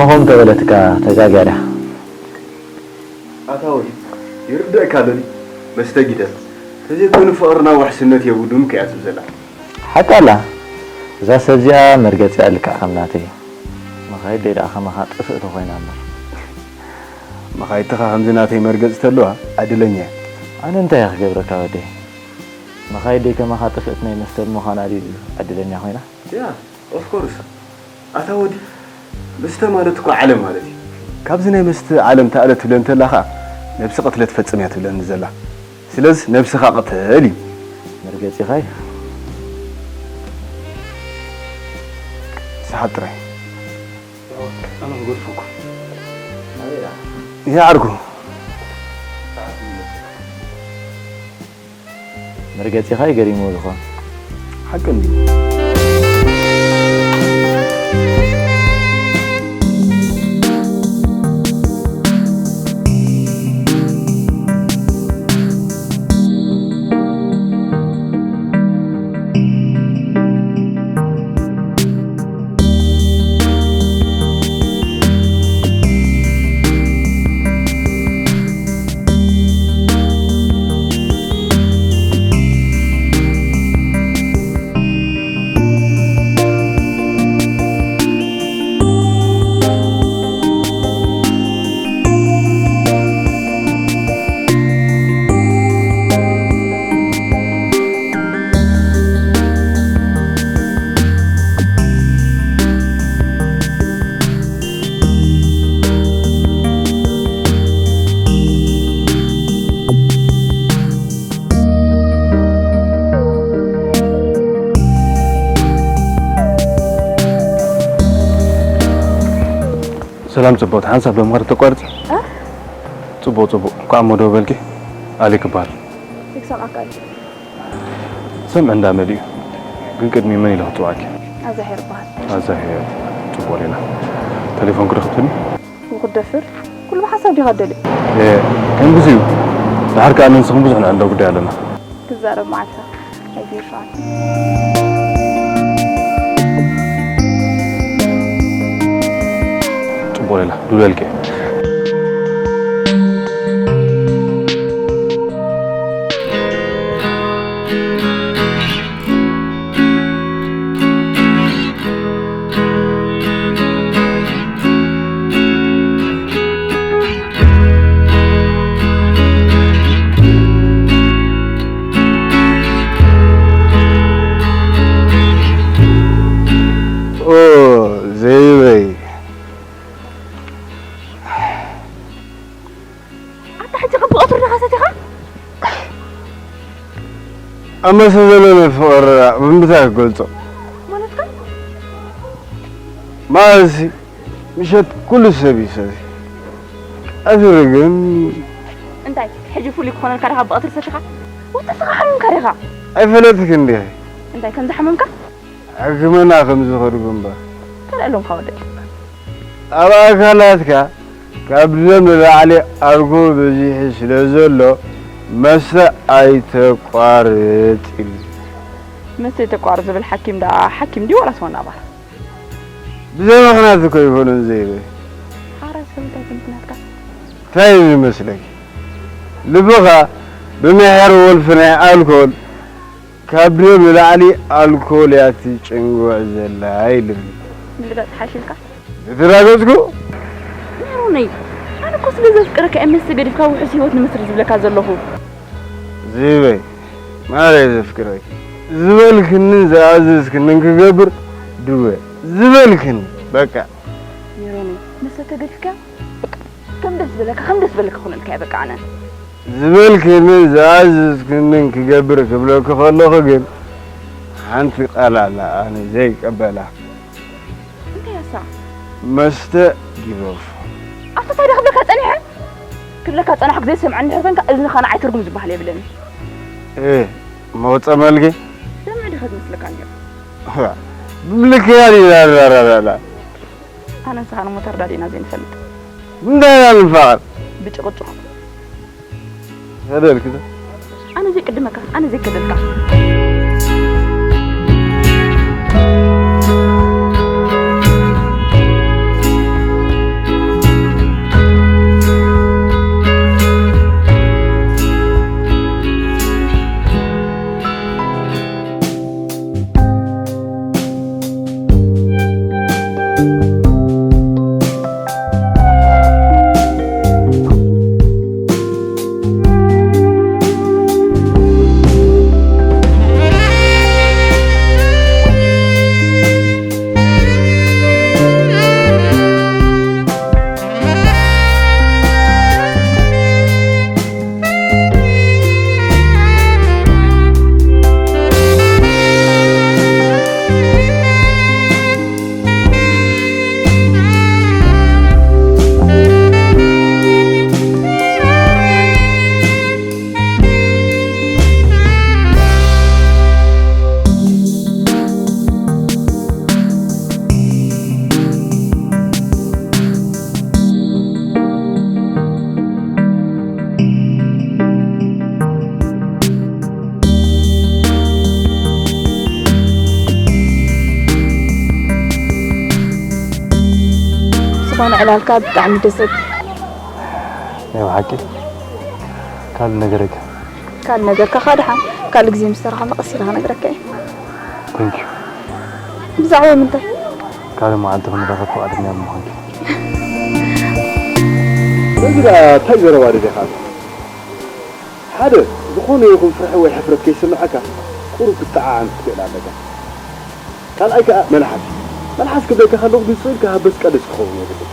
ሆም ተበለትካ ተጋግያ ድያ? ኣታ ወዲ፣ ይርደእካ ዶ? መስተ ጊደፍ። ተዘይኮይኑ ፍቕርና ውሕስነት የብሉን ከያ ትብል ዘላ። ሓቃ ኣላ። እዛ ሰብ እዚኣ መርገጺኣ ልክዕ ከም ናተይ። መኻይደይ ደኣ ከማኻ ጥፍእቲ ኮይና እምበር። መኻይድትኻ ከምዚ ናተይ መርገጺ ተለዋ ዕድለኛ እያ። ኣነ እንታይ እየ ክገብረካ ወደይ? መኻይደይ ከማኻ ጥፍእቲ ናይ መስተ ብምዃና ድዩ ዕድለኛ ኮይና? ያ፣ of course። ኣታ ወዲ፣ መስተ ማለት እኮ ዓለም ማለት እዩ። ካብዚ ናይ መስተ ዓለም ተኣለ ትብለኒ ተላ ኸኣ ነብሲ ቅትለት ፈጽም እያ ትብለኒ ዘላ። ስለዚ ነብስኻ ቅተል እዩ። መርገጺኻይ። ሰሓት ጥራይ። ኣነ ክገድፈኩም። ኣበይ ደኣ? ይሄ ዓርኩ። መርገጺኻ እዩ ገሪምዎ ዝኾን። ሓቂ እንድዩ። ሰላም ጽቡቕቲ፣ ሓንሳብ ዶ ምኽሪ ተቋርጺ? እ? ጽቡቕ ጽቡቕ፣ እንኳዕ እሞ ደው በልኪ። ኣሌክ እበሃል። ይክሳቕ ኣካል። ሰምዒ እንዳ መሊኡ። ግን ቅድሚ መን ኢለ ክጽውዓኪ? ኣዛሄር እበሃል። ኣዛሄር። ጽቡቕ ሌላ። ተሌፎንኪ ዶ ክህብትኒ? ውኹድ ደፍር። ኩሉ ብሓሳብ ዲኻ ደልዮ? እ፣ ከም ግዜኡ። ድሓር ከኣ ኣነን ንስኽን ብዙሕ ንዕንዶ ጉዳይ ኣለና። ክዛረብ መዓልታ ኣይገይርሻን። ጽቡቕ ሌላ፣ ዱለልኪ። ኦ ዘይበይ። ኣታ ሕጂ ከም ብቐትሩ ዲኻ ሰቲኻ? ኣብ መሰ ዘለነ ፍቕሪ ብምንታይ ክገልጾ? ማለትካ? ማለትሲ ምሸት ኩሉ ሰብ እዩ ሰቲ። ቀትሪ ግን እንታይ ሕጂ ፍሉይ ክኾነልካ ዲኻ ብቐትሪ ሰቲኻ? ወተትኻ ሓሚምካ ዲኻ? ኣይፈለጥክን ዲኺ? እንታይ ከም ዝሓመምካ? ሕክምና ከም ዝኸድኩ እምበር። ካልእ ኣለምካ ወደይ። ኣብ ኣካላትካ ካብ ደም ንላዕሊ ኣልኮል በዚሑ ስለ ዘሎ መስተ ኣይተቋርጽ ኢሉ። መስተ ኣይተቋርጽ ዝብል ሓኪም ደኣ ሓኪም ድዩ ዋላስ ወናባር? ብዘይ ምኽንያት እኮ ኣይኮነን ዘይበ። ሓራስ ከምታይ ብምኽንያትካ? እንታይ እዩ ዝመስለኪ? ልብኻ ብምሕር ወልፊ ናይ ኣልኮል ካብ ደም ንላዕሊ ኣልኮል እያ ትጭንጉዕ ዘላ ኢሉኒ። ምልጋጽ ሓይሽልካ? ዝትራገጽኩ? ሜሮነይ፣ ኣነ እኮ ስለ ዘፍቅረካ እየ መስተ ገዲፍካ ውሑስ ህይወት ንመስርት ዝብለካ ዘለኹ። ዝህበይ፣ ማዕረይ ዘፍቅረኪ። ዝበልክንን ዝኣዘዝክንን ክገብር ድወ። ዝበልክኒ፣ በቃ። ሜሮነይ፣ መስተ ተገዲፍካ በቃ ከም ደስ ዝበለካ፣ ከም ደስ ዝበለካ ኩነልካ እየ በቃ ኣነ። ዝበልክንን ዝኣዘዝክንን ክገብር ክብለኪ ከለኹ ግን ሓንቲ ቃል ኣላ ኣነ ዘይቅበላ። እንታይ እያ እሳ? መስተ ግደፎ። ኣታ እንታይ ደኣ ክብለካ ጸኒሐ? ክብለካ ጸናሕኩ ዘይሰምዓኒ እንድሕር ኮንካ እዝንኻ ንዓይ ትርጉም ዝበሃል የብለኒ። እ፣ እሞ ክጸመልኪ? ሰምዒ ዲኻ ዝመስለካ ነይሩ? ብልክያ ዲና ራራራራ። ኣነ ንስኻን እሞ ተረዳዲእና ዘይንፈልጥ። እንታይ ኢና ንፋቐር? ብጭቕጭቕ። ከደልክ ዶ? ኣነ ዘይቅድመካ፣ ኣነ ዘይከደልካ። ምዕላልካ ብጣዕሚ ደስ ዘብል። ናይ ብሓቂ ካልእ ነገር ኣይኮነን። ካልእ ነገርካ ከኣ ደሓን፣ ካልእ ግዜ ምስ ተራኸብና ቀስ ኢለ ክነግረካ እየ። Thank you። ብዛዕባ ምንታይ? ካልእ መዓልቲ ክንራኸብ ፍቓደኛ ብምዃንኪ። ነዚ ደኣ እንታይ ዘረባ ደሊኻ? ሓደ፣ ዝኾነ ይኹን ፍርሒ ወይ ሕፍረት ከይስምዐካ ቁሩብ ክትጠዓዓም ክትክእል ኣለካ። ካልኣይ ከኣ መልሓስ። መልሓስ ክብለካ ከለኹ ግን ስቕ ኢልካ ሃበስ ቀደስ ክኸውን የብሉን።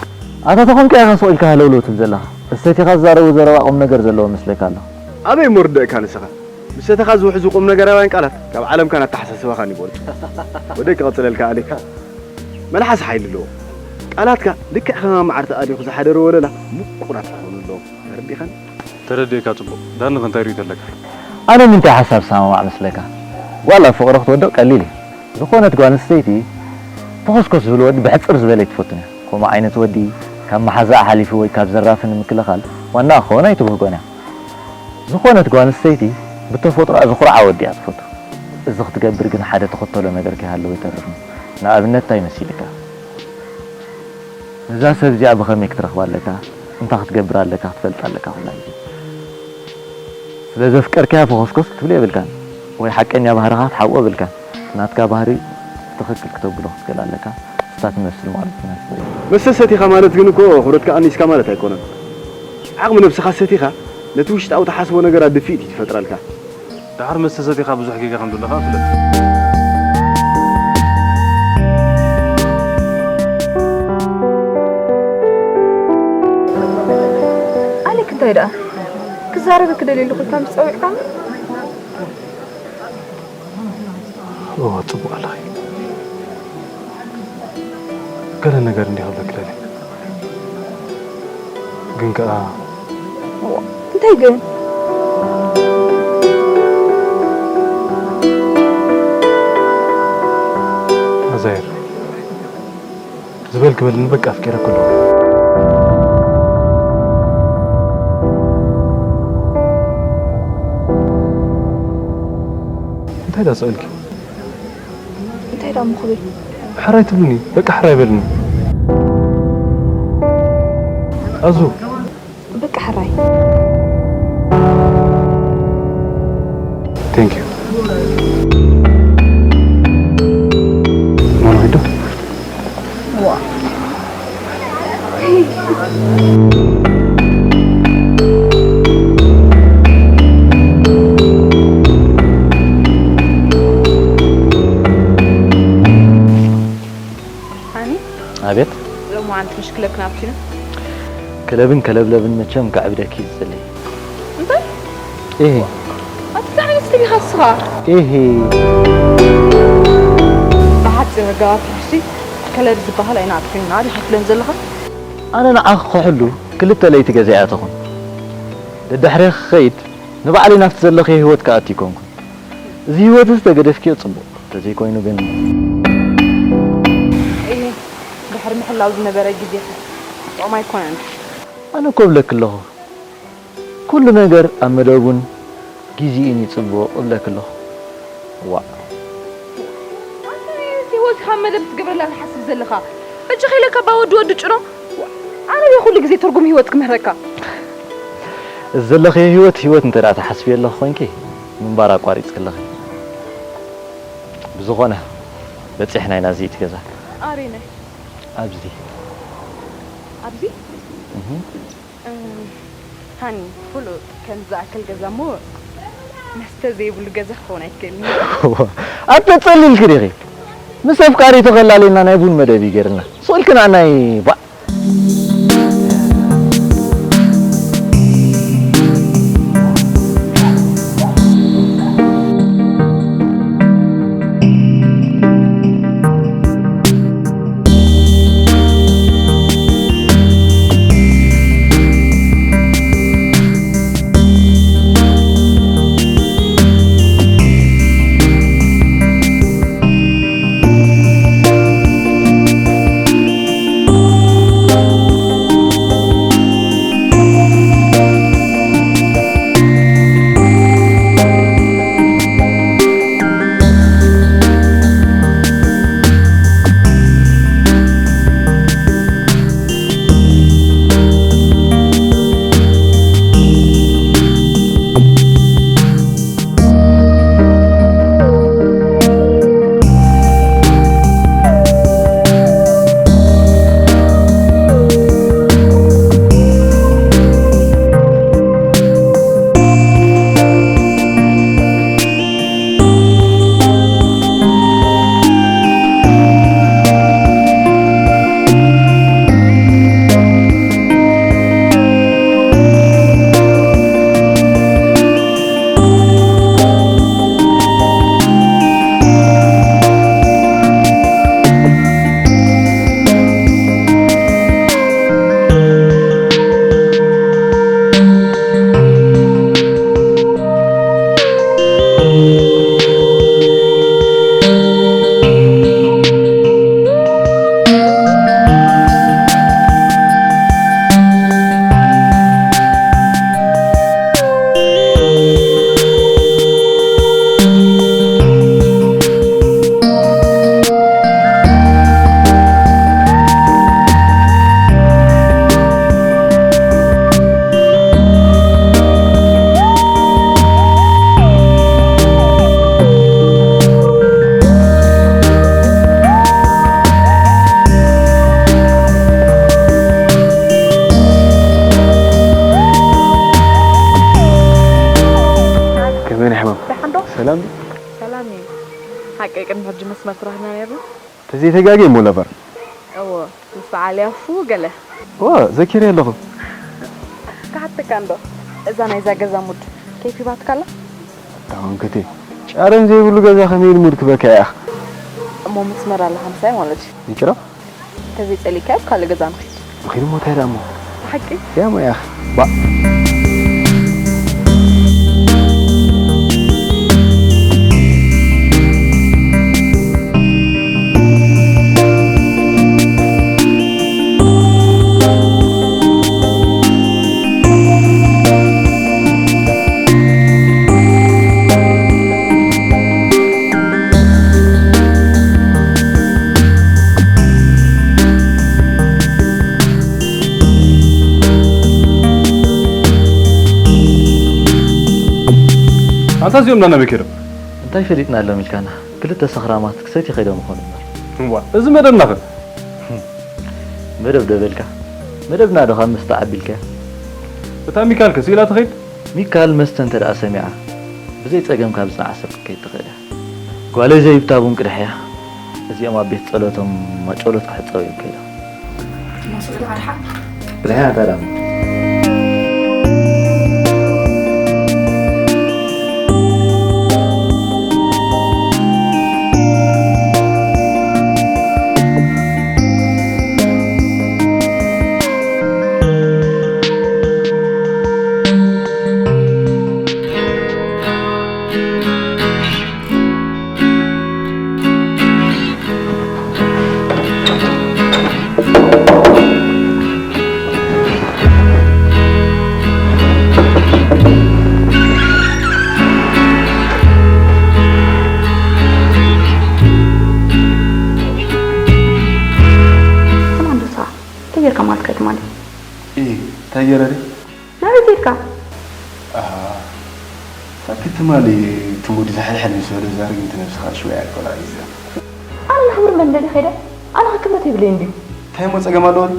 ኣታ ተኾንካ ኢኻ ስቕ ኢልካ ሃለውለው ትብል ዘለኻ። እሰቲኻ ዝዛረቦ ዘረባ ቁም ነገር ዘለዎ መስለካ ኣሎ። ኣበይ እሞ ርድእካ ንስኻ? ምሰተኻ ዝውሕዙ ቁም ነገራውያን ቃላት ካብ ዓለምካን ኣተሓሳስባኻን ይበልጹ። ወደይ ክቐጽለልካ ኣሌካ። መልሓስ ሓይሊ ኣለዎ። ቃላትካ ልክዕ ከማን መዓር ተኣሊኹ ዝሓደረ ወለላ ምቁራት ክኾኑ ኣለዎም። ተረዲእካን? ተረዲእካ ጽቡቕ። ዳኒ ከ እንታይ ርእይቶ ኣለካ? ኣነ ምንታይ ሓሳብ ሰማማዕ መስለካ? ጓል ኣብ ፍቕሪ ክትወድቕ ቀሊል እዩ። ዝኾነት ጓል ኣንስተይቲ ተኾስኮስ ዝብል ወዲ ብሕጽር ዝበለ ኣይትፈቱን እያ። ከምኡ ዓይነት ወዲ ካብ መሓዛኣ ሓሊፉ ወይ ካብ ዘራፊ ንምክልኻል ዋናኣ ክኸውን ኣይትብህጎን እያ። ዝኾነት ጓል ኣንስተይቲ ብተፈጥሮኣ ዝኹርዓ ወዲ እያ ትፈቱ። እዚ ክትገብር ግን ሓደ ትኽተሎ ነገር ከይሃለወ ኣይተርፍን። ንኣብነት እንታይ መሲልካ? ነዛ ሰብ እዚኣ ብኸመይ ክትረኽባ ኣለካ? እንታይ ክትገብር ኣለካ? ክትፈልጥ ኣለካ ኩላ ግዜ። ስለ ዘፍቀርካያ ፈኾስኮስ ክትብሎ የብልካን። ወይ ሓቀኛ ባህርኻ ክትሓብኦ የብልካን። ናትካ ባህሪ ብትኽክል ክተብሎ ክትክእል ኣለካ። ንሳ ትመስል ማለት እዩ ናትካ። መስተ ሰቲኻ ማለት ግን እኮ ክብረትካ ቀኒስካ ማለት ኣይኮነን። ዓቕሚ ነብስኻ ሰቲኻ ነቲ ውሽጣዊ ትሓስቦ ነገራት ድፍኢት እዩ ትፈጥረልካ። ደሓር መስተ ሰቲኻ ብዙሕ ጌጋ ከም ዘለኻ ፍለጥ። ኣሌክ እንታይ ደኣ? ክዛረበ ክደልየ ኣለኹ ኢልካ ምስ ጸዊዕካኒ? እወ፣ ጽቡቕ ኣለኺ። ገለ ነገር እንዲየ ክብለኪ ደልየ። ግን ከኣ እዋ፣ እንታይ ግን? ኣዛይር፣ ዝበልኪ በልኒ፣ በቃ ኣፍቂረኪ ኣለኹ። እንታይ ደኣ ስቕ ኢልኪ? እንታይ ደኣ እሞ ክብል? ሕራይ ትብልኒ፣ በቃ ሕራይ በልኒ። ኣዙ። በቃ ሕራይ። Thank you። ማን ሄዶ? ዋ። ሃኒ፣ ኣቤት። ሎማዓንቲ ምሽ ክለብ ክንኣቱ ኢና። ክለብን ከለብለብን መቸም ከዕብደኪ እዩ ዝጽልይ። እንታይ? ኢሂ። ኣቲ እንታይ ዓይነት ሰብ ኢኻ ንስኻ? ኢሂ። ብሓጺር ኣገባብ ሕጂ ከለብ ዝበሃል ኣይንኣቱን ኢና ዲኻ ትብለኒ ዘለኻ? ኣነ ንዓኺ ክሕሉ ክልተ ለይቲ ገዛ እያ ትኹን። ደድሕሬኺ ክኸይድ ንባዕለይ ናብቲ ዘለኽዮ ህይወት ክኣቱ ኣይኮንኩን። እዚ ህይወት እዚ ተገደፍክዮ ጽቡቕ፣ ተዘይኮይኑ ግን። ኢሂ፣ ድሕሪ ምሕላው ዝነበረ ግዜ ጥዑም ኣይኮነን። ኣነ እኮ እብለኪ ኣለኹ፣ ኩሉ ነገር ኣብ መደቡን ግዜኡን እዩ ጽቡቕ እብለኪ ኣለኹ። ዋእ። ኣንተ ህይወትካ መደብ ትገብረላ ትሓስብ ዘለኻ? በጃኻ ኢለካ ባ ወዲ ወዲ ጭሮ። ኣነ ድየ ኩሉ ግዜ ትርጉም ህይወት ክምህረካ? እዚ ዘለኽዮ ህይወት፣ ህይወት እንተ ደኣ ትሓስብዮ ኣለኺ ኮይንኪ፣ ምንባር ኣቋሪጽኪ ኣለኺ። ብዝኾነ፣ በጺሕና ኢና እዚ እቲ ገዛ። ኣበየናይ? ኣብዚ። ኣብዚ? እህ። እም፣ ሃኒ፣ ፍሉጥ ከም ዝኣክል ገዛ እሞ መስተ ዘይብሉ ገዛ ክኸውን ኣይክእልን እዩ። ኣተ ጸሊልኪ ዲኺ? ምስ ኣፍቃሪቱ ከላልየና ናይ ቡን መደብ እዩ ገይርና። ስቕ ኢልክና ናይ ባእ። ሰላም። ሰላም እዩ። ሓቂ ቅድሚ ሕጂ መስመር ትራኽብና ነይርና? ተዘይተጋገ ሞለበር። እዎ፣ ምስ በዓል ያፉ ገለ። ዋ፣ ዘኪረ ኣለኹ። ክሓተካ እንዶ፣ እዛ ናይዛ ገዛ ሙድ ኬፍ ሂባትካ ኣላ? ታውን ክቴ። ጫረን ዘይብሉ ገዛ ከመይ ኢሉ ሙድ ክበካ ያኽ? እሞ መስመር ኣለኻ ምሳይ ማለት እዩ። ይቅራ። ተዘይጸሊእካዮ ኣብ ካልእ ገዛ ንኺድ። ምኺድ ሞ እንታይ ደኣ እሞ? ብሓቂ? ያሞ ያኽ። ባ ኣንታ እዚኦም ናበይ ከይዶም? እንታይ ፈሊጥና ኣሎም ኢልካና? ክልተ ሰኽራማት ክሰትዩ ከይዶም ይኾኑ እምበር። እዋ፣ እዚ መደብና ኸ? መደብ ዶ በልካ? መደብና ዶ ካብ መስተ ዓቢልካዮ? እታ ሚካል ከ ስኢላ ትኸይድ? ሚካል መስተ እንተ ደኣ ሰሚዓ፣ ብዘይ ጸገም ካብ ዝነዓሰ ክትከይድ ትኽእል እያ። ጓለይ ዘይብታ ቡን ቅድሕ እያ። እዚኦም ኣብ ቤት ጸሎቶም ማጨሎት ክሕጸቡ እዮም ከይዶም። መስዑድ ኣድሓ ብልሕና እንታይ ደኣ? ከማን ዶ ሰዓ እንታይ ጌርካ ማለትካ ትማሊ? ኢ እንታይ ገረ ዲ ናበይ ከድካ? ሳኪ ትማሊ ትሙዲ ዝሓልሓል ምስ በለ ዛረጊ እቲ ነብስኻ ሽወያ ቆላሊዘ ኣነ ንኽብር መንደሊ ኸይደ ኣነ ክብረት የብለይ እንድዩ። እንታይ ሞ ጸገም ኣለዎ ዲ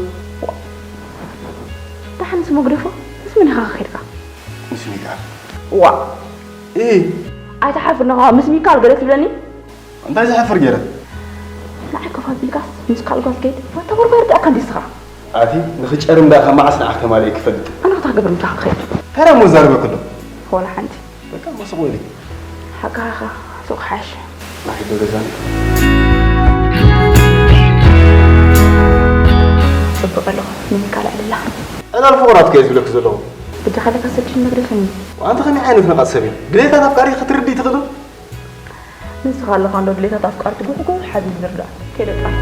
ደሓንስ መግደፎ ምስ መን ኢኻ ከድካ? ምስ ሚካል ዋ ኢ ኣይትሓፍር ነኻ ምስ ሚካል ገለ ትብለኒ? እንታይ ዝሓፍር ገይረ ንዓይ ኮፍ ኣቢልካስ ምስ ካልእ ጓል ከይድ ዋታ ጎርጓር ደኣ ካንዲ ስኻ ኣቲ ንኽጨርም ደኣ ካብ መዓስ ንዓኽ ተማሊኤ ክፈልጥ ኣነ ክታ ክገብር ምሳኻ ክኸይድ ታዲያ እሞ ዛረበ ከሎ ወላ ሓንቲ በቃ እሞ ስቕ በሊ ሓቃኻ ሱቕ ሓሽ ናኺዶ ገዛኒ ጽቡቕ ኣለኹ ንሚካል ዕልላ ዕላል ፍቑራት ከየ ዝብለኪ ዘለኹ ብጃኻ ለካ ሰድሽን መግደፍኒ ኣንቲ ከመይ ዓይነት ነቓጽ ሰብ እየ ድሌታት ኣፍቃሪ ክትርድእ ትኽእሉ ንስኻ ኣለኻ እንዶ ድሌታት ኣፍቃርቲ ብኩጎ ሓቢብ ዝርዳእ ከይደ ጥራሕ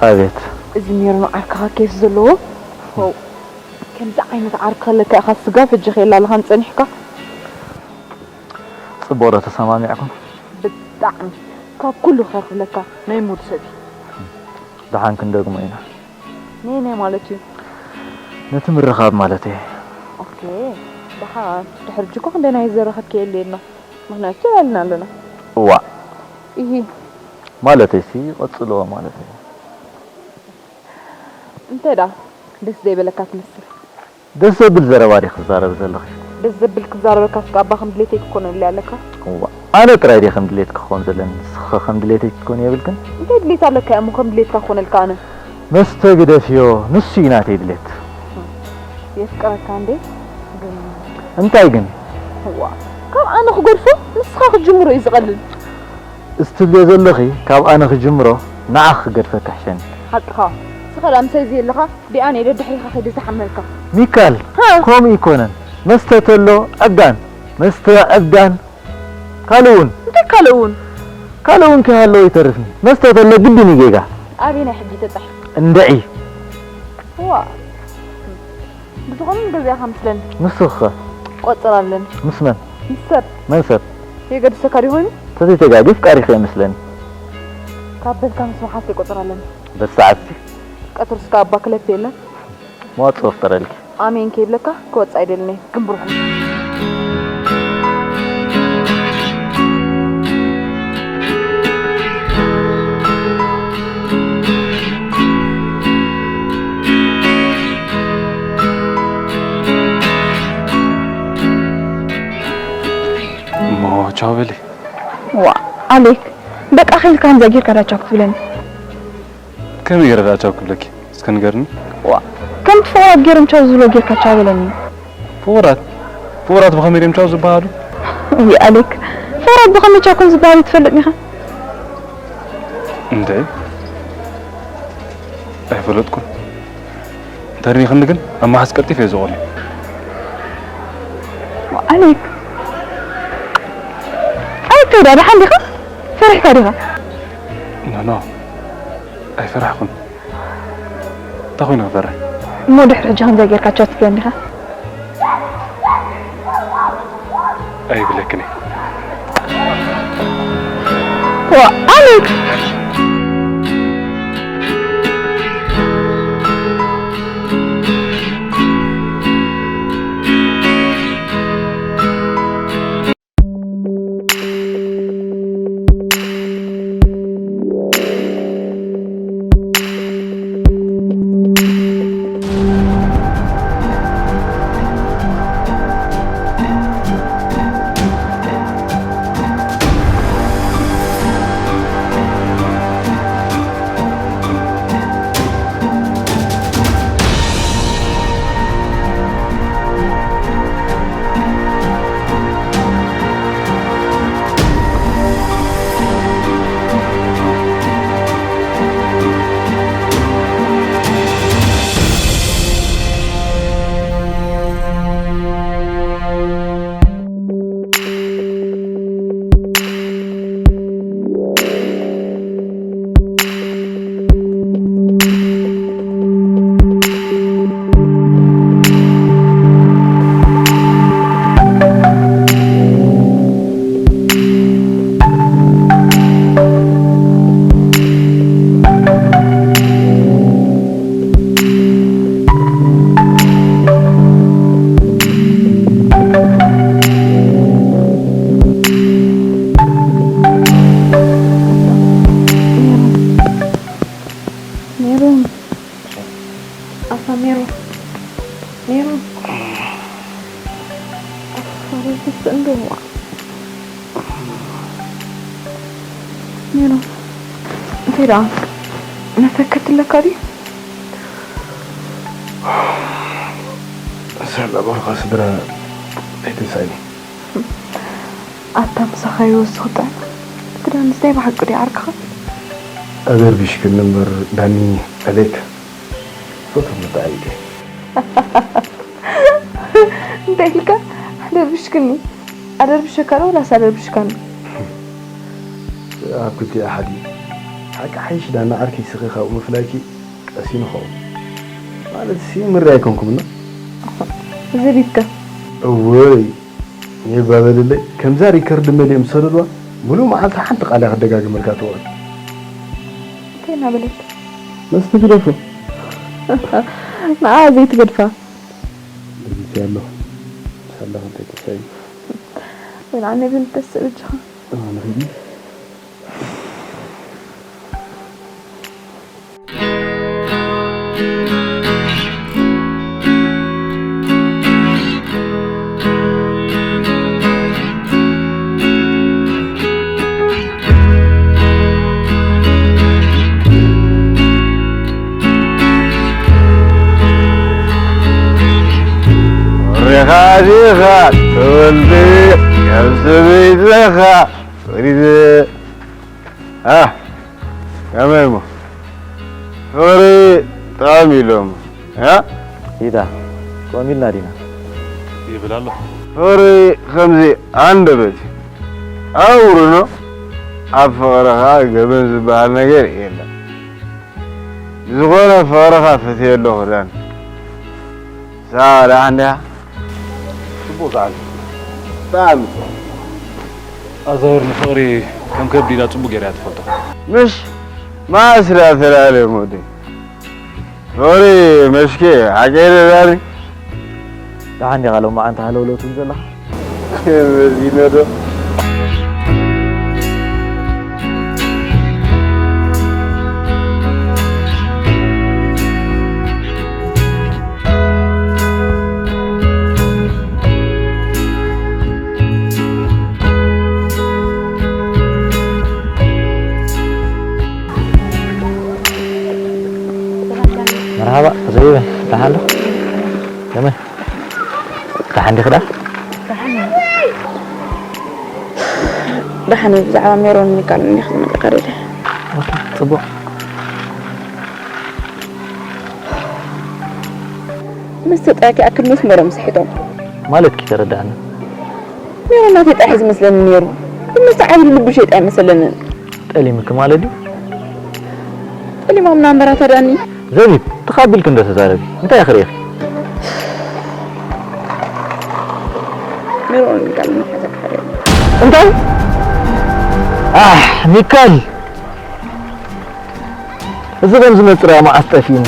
ኣቤት እዚ ሜሮን ዓርክኻ ኬፍ ዘለዎ ው ከምዚ ዓይነት ዓርኪ ከለካ ኢኻ ስጋብ ሕጂ ከየላለኻን ጸኒሕካ ጽቡቕ ዶ ተሰማሚዕኩም? ብጣዕሚ ካብ ኩሉ ክኸርፍለካ ናይ ሙድ ሰብ እዩ። ደሓን ክንደግሞ ኢና። ነየናይ ማለት እዩ? ነቲ ምርኻብ ማለት እየ። ኦኬ ደሓን ድሕሪ ሕጂ እኮ ክንደይ ናይ ዘረኸብኪ የለ የልና ምኽንያቱ ተላልና ኣለና። እዋእ እሂ ማለተይሲ ቀጽልዎ ማለት እየ። እንታይ ደኣ ደስ ዘይበለካ ትመስል። ደስ ዘብል ዘረባ ዲኺ ትዛረቢ ዘለኺ? ደስ ዘብል ክዛረበካ እስከ ኣባ ከም ድሌተይ ክኮነለይ ኣለካ። እዋ ኣነ ጥራይ ድየ ከም ድሌትኪ ክኾን ዘለኒ? ንስኺ ኸ ከም ድሌተይ ክትኮኒ የብልክን? እንታይ ድሌት ኣለካ እሞ ከም ድሌትካ ክኾነልካ ኣነ? መስተ ግደፍዮ፣ ንሱ እዩ ናተይ ድሌት። የፍቅረካ እንዴ ግን እንታይ ግን? እዋ ካብ ኣነ ክገድፎ ንስኻ ክትጅምሮ እዩ ዝቐልል። እዚ ትብልዮ ዘለኺ ካብ ኣነ ክጅምሮ ንዓኺ ክገድፈኪ ይሕሸኒ። ሓቅኻ ንስኻ ደኣ ምሳይ ዘየለኻ ዲኣ ነይ ደድሕሪኻ ከይደ ዝሓመልካ። ሚካል ሃ? ከምኡ ኣይኮነን መስተ ተሎ ዕብዳን መስተ ዕብዳን ካልእ እውን እንታይ ካልእ እውን? ካልእ እውን ከይሃለዎ ይተርፍኒ መስተ ተሎ ግድን እዩ ጌጋ። ኣበየናይ ሕጊ ተጻሒፉ? እንድዒ ዋ ብዝኾነ ንገዚኣኻ መስለኒ። ንስኺ ኸ? ቆጽር ኣለኒ። ምስ መን? ምስ ሰብ። መን ሰብ? የገድሰካ ድዩ ኮይኑ? ተዘይተጋግየ ኣፍቃሪኺ እየ መስለኒ። ካብ በልካ ምስ መሓዘይ ቆጽር ኣለኒ። በዚ ሰዓት እዚ? ቀትር እስከ ኣባ ክለፍ የለን። መዋጽኦ ፍጠረልኪ። ኣሜን ከይብለካ ክወጽእ ኣይደልን እየ። ግንብርኩም። እሞ ቻው በሊ። ዋ ኣሌክ፣ በቃ ከይልካ ከምዛ ጌርካ ዳቻው ክትብለኒ። ከመይ ገይረ ዳቻው ክብለኪ? እስከ ንገርኒ። ዋ ከም ፍቑራት ገይሮም ቻው ዝብሎ ጌርካ ቻው በለኒ። ፍቑራት ፍቑራት ብኸመይ ድዮም ቻው ዝበሃሉ? ውይ ኣሌክ፣ ፍቑራት ብኸመይ ቻው ከም ዝበሃሉ ትፈልጥኒ ኢኻ? እንተ ኣይፈለጥኩን። እንተርኒኽኒ ግን ኣብ መሓዝ ቀልጢፈ እየ ዝቖርዮ። ኣሌክ፣ ኣይ ከይዳ ደሓን ዲኻ? ፈሪሕካ ዲኻ? ኖ ኖ፣ ኣይፈራሕኩን። እንታይ ኮይኑ ክፈርሕ? እሞ ድሕሪ ሕጂ ከምዚኣ ጌርካ ቻው ትብለኒ ዲኻ? ኣይብለክን እየ። ዋ ኣሌክ! ሜሮን፣ ኣታ ሜሮን፣ ሜሮን፣ ኣታ ሜሮን፣ ትስእን ዶ? ሜሮን፣ እንታይ ደኣ? መተከት ኣለካ ድዩ? ሰላም ኣልካ ስድራ ኣይትንሳእኒ። ኣታ ምሳኻ ይወስኽ ጥዕና። እቲ ዳኒስ ናይ ብሓቂ ድዩ ዓርክኻ? ኣደርቢሽክኒ እምበር ዳኒ፣ ኣሌክ ፈትዎ ብጣዕሚ ድየ። እንታይ ኢልካ? ኣደርቢሽክኒ? ኣደርቢሸካ ዶ ወላስ ኣደርቢሽካኒ? ኣብ ክልቲኡ ሓደ እዩ። ሓቂ ሓይሽ ዳኒ ዓርከይ ስኺ ካብኡ ምፍላይኪ ቀሲኑ ኸውን። ማለት ሲ ምሪ ኣይኮንኩምና። ዘቢብካ። እወይ ሜባ በልለይ፣ ከምዛ ሪከርድ መሊኦም ዝሰደድዋ ሙሉእ መዓልቲ ሓንቲ ቃል እያ ክደጋግመልካ ትውዕል። እንታይ እናበለት? መስቲ ግደፎ። ንዓ ዘይትገድፋ። ደጊሰ ኣለኹ። ሳላ እንታይ ተሳይ? ወይ ንዓ ነይ ብልተስእ ብቻ። ኣነ ኸዲ ሪኻ ዲኻ ተወልደ ካብ ሰበይትኻ ወሪደ። ኣ፣ ከመይ እሞ? ፍቕሪ ጥዑም ኢሎም። ኣ? ኢታ፣ ከምኡ ኢልና ዲና? ይብል ኣሎ። ፍቕሪ ከምዚ ኣንደበት እዩ። ኣብ ውርኖ ኣብ ፍቕርኻ ገበን ዝበሃል ነገር የለን። ብዝኾነ ፍቕርኻ ፈትየ ኣለኹ ዳኒ። ሳራ እንድያ። ጽቡቕ ዛዕባ። ብጣዕሚ። ኣዛውር ንፍቕሪ ከም ከብዲ ኢላ ጽቡቕ ገይራ እያ ትፈልጦ። ምሽ ማእስራ ተላለ ሞዴ። ፍቕሪ መሽኬ ሓቀይ ደራሪ። ደሓን ዲኻ ሎማዓንቲ ሃለውለው ትብል ዘለኻ? መዚነ ዶ? ሓንዲ ክዳ? ደሓን እየ። ብዛዕባ ሜሮን ሚካል እንዲኽ ዝመልእካ ደለ። ኦኬ፣ ጽቡቕ። ምስ ተጣያኪ ኣክል መስመሮም ስሒቶም። ማለት ኪተረዳእኒ። ሜሮን ናተይ ጥራሕ ዝመስለኒ ነይሩ። ግን ምስ ዓብዪ ልቡ ሸይጣ ኣይመሰለንን። ጠሊምኪ ማለት ድዩ? ጠሊማ ምናምን በራታ ዳኒ። ዘቢብ፣ ተኻቢልኪ እንዶ ተዛረቢ። እንታይ ኢኺ ርኢኺ? ሜሮን ሚካል ምሓዛ ክሓደ። እንታይ? ኣሕ፣ ሚካል! እዚ ከም ዝመጽእ ራያ መዓስ ጠፊእኒ?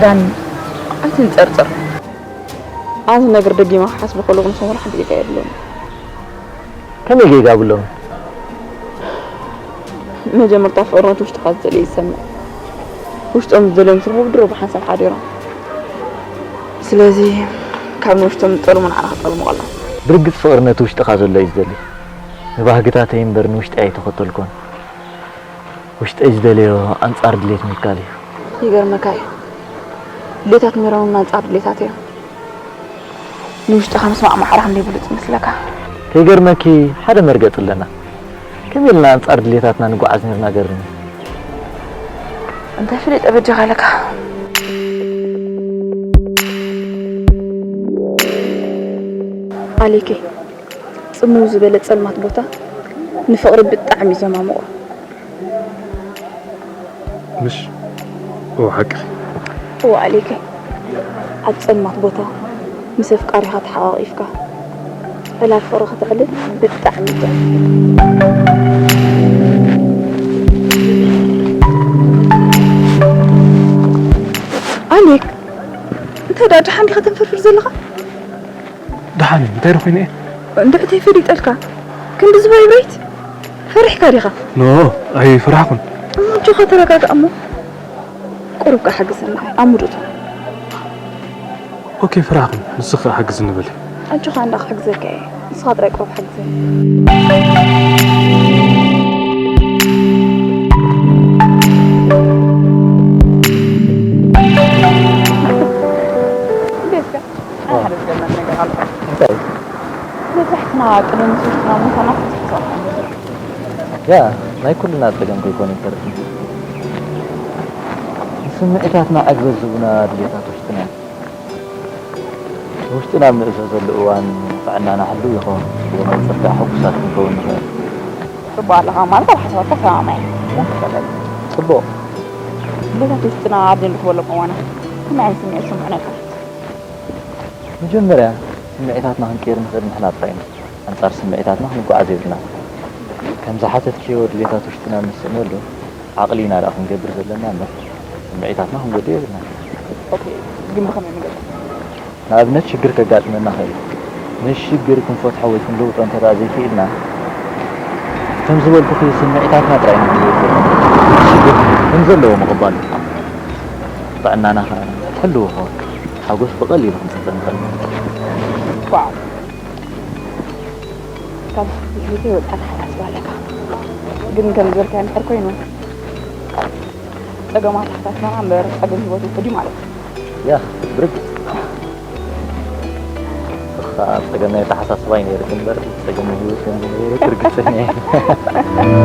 ዳኒ፣ ኣይትንጸርጸር። ኣዚ ነገር ደጊማ ክሓስብ ከለኹ ንሰምሮ ሓንቲ ጌጋ የብሉን። ከመይ ጌጋ ብሎም? መጀመርታ ፍቕሪ ነቲ ውሽጥኻ ዝደልዮ ይሰምዕ። ውሽጦም ዝደልዮም ስርሑ ብድሮ ብሓንሳብ ሓዲሮም። ስለዚ ካብ ንውሽጦም ዝጠልሙ ንዓና ክጠልሙ ከለዉ። ብርግጽ ፍቕሪ ነቲ ውሽጥኻ ዘሎ እዩ ዝደሊ። ንባህግታተይ እምበር ንውሽጠይ ኣይተኸተልኮን። ውሽጠይ ዝደልዮ ኣንጻር ድሌት ሚካል እዩ። ይገርመካ እዩ። ድሌታት ሜሮን እውን ኣንጻር ድሌታት እዮም። ንውሽጥኻ ምስማዕ ማዕረ ክንደይ ብሉጽ ይመስለካ? ከይገርመኪ ሓደ መርገጽ ኣለና። ከመይ ኢልና ኣንጻር ድሌታትና ንጓዓዝ ነርና ገርኒ። እንታይ ፍሊጠ በጃኻ ኣለካ? ኣሌከይ፣ ጽምው ዝበለ ጸልማት ቦታ ንፍቕሪ ብጣዕሚ እዩ ዘማምቖ። ምሽ? እወ፣ ሓቅኺ። እወ፣ ኣሌከይ፣ ኣብ ጸልማት ቦታ ምስ ኣፍቃሪኻ ተሓቋቒፍካ ዕላል ፍቕሪ ከተዕልል ብጣዕሚ እዩ ጥዑም። ኣሌክ፣ እንታይ ደኣ ደሓን ዲኻ ተንፈርፍር ዘለኻ? ደሓን እየ፣ እንታይ ደኣ ኮይነ እየ? እንድዕተይ ፈሊጠልካ። ክንዲ ዝቫይብሬት ፈሪሕካ ዲኻ? ኖ፣ ኣይፈራሕኩን። እሞ ኣጆኻ ተረጋጋእ እሞ። ቁሩብ ከኣ ሓግዘና፣ ኣብ ሙድ እቶ። ኦኬ፣ ፈራሕኩን። ንስኺ ከኣ ሓግዝኒ በሊ። ኣጆኻ እንዳ ክሕግዘካ እየ። ንስኻ ጥራይ ቁሩብ ሓግዘኒ። እንዴት ከ? ኣነ ሓደ ዝገርመኒ ነገር ኣሎ። እንታይ? መብዛሕትና ቅድሚ ንስውስትና ምዃና ክትፍትሖ። ያ፣ ናይ ኩልና ጸገም ከይኮነ ይተርፍ። ንስምዒታትና ዕግበት ዝህቡና ድሌታት ውሽጥና እዮም። ውሽጥና ኣብ ንእዘዘሉ እዋን ጥዕናና ህልው ይኸውን፣ ብመንጽርታ ሕጉሳት ክንከውን ንኽእል። ጽቡቕ ኣለኻ ማለት ኣብ ሓሳባትካ ሰማማዕ እየ። ጽቡቕ። ድሌታት ውሽጥና ኣብ ዘንግትበሎም እዋናት ከመይ ዓይነት ስምዒት ይስምዑና ይኾን? መጀመርያ ስምዒታትና ክንቅይር ንኽእል ንሕና ጥራይ ኢና። ኣንጻር ስምዒታትና ክንጓዓዝ የብልናን። ከም ዝሓተትክዮ ድሌታት ውሽጥና ንስእነሉ ዓቕሊ ኢና ደኣ ክንገብር ዘለና እምበር ስምዒታትና ክንጎድእ የብልናን። ኦኬ፣ ግን ብኸመይ መገዲ? ንኣብነት ሽግር ከጋጥመና ይኽእል እዩ። ነቲ ሽግር ክንፈትሖ ወይ ክንልውጦ እንተ ደኣ ዘይክኢልና፣ ከም ዝበልኩኺ ስምዒታትና ጥራይ ኢና ክንልውጦ ዘለና። ሽግር ከም ዘለዎ ምቕባል እዩ። ጥዕናና ኸኣ ሕልው ይኸውን። ሓጎስ ብቐሊሉ ክንጽበ ንኽእል። ዋው! ካብ ህይወተይ ወጻኢ ኣተሓሳስባ ኣለካ። ግን ከም ዝበልካዮ እንድሕር ኮይኑ፣ ጸገም ኣተሓሳስባና እምበር ጸገም ህይወት ውሑድ እዩ ማለት እዩ። ያ፣ ብርግጽ። ንስኻ ጸገም ናይ ኣተሓሳስባ እዩ ነይርክ እምበር፣ ጸገም ናይ ህይወት ከም ዝነበረክ ርግጸኛ እየ።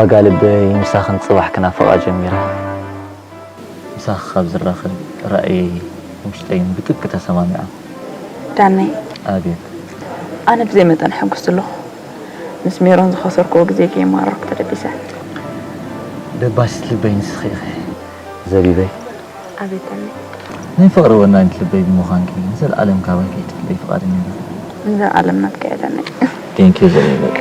ዋጋ ልበይ ምሳኽን ጽባሕ ክናፍቓ ጀሚረ። ምሳኺ ካብ ዝራኸብ ራእየይ ውሽጠይን ብጥብቂ ተሰማሚዖም። ዳነይ፣ ኣቤት። ኣነ ብዘይ መጠን ሕጉስ ኣለኹ። ምስ ሜሮን ዝኸሰርክዎ ግዜ ከየማረርኩ ተደቢሰ። ደባሲት ልበይ ንስኺ ኢኺ። ዘቢበይ። ኣቤት ዳነይ። ናይ ፍቕሪ ወናኒት ልበይ ብምዃንኪ ንዘለኣለም ካባይ ከይትፍለይ ፍቓደኛ ዲኺ? ንዘለኣለም ናትካ እየ ዳነይ። Thank you ዘቢበይ።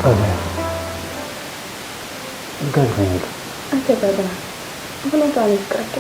ጣብያ እንታይ ዝኸይኑ? ኣይተጋግና፣ ምኽንያቱ ኣነ ይፍቅረኪ።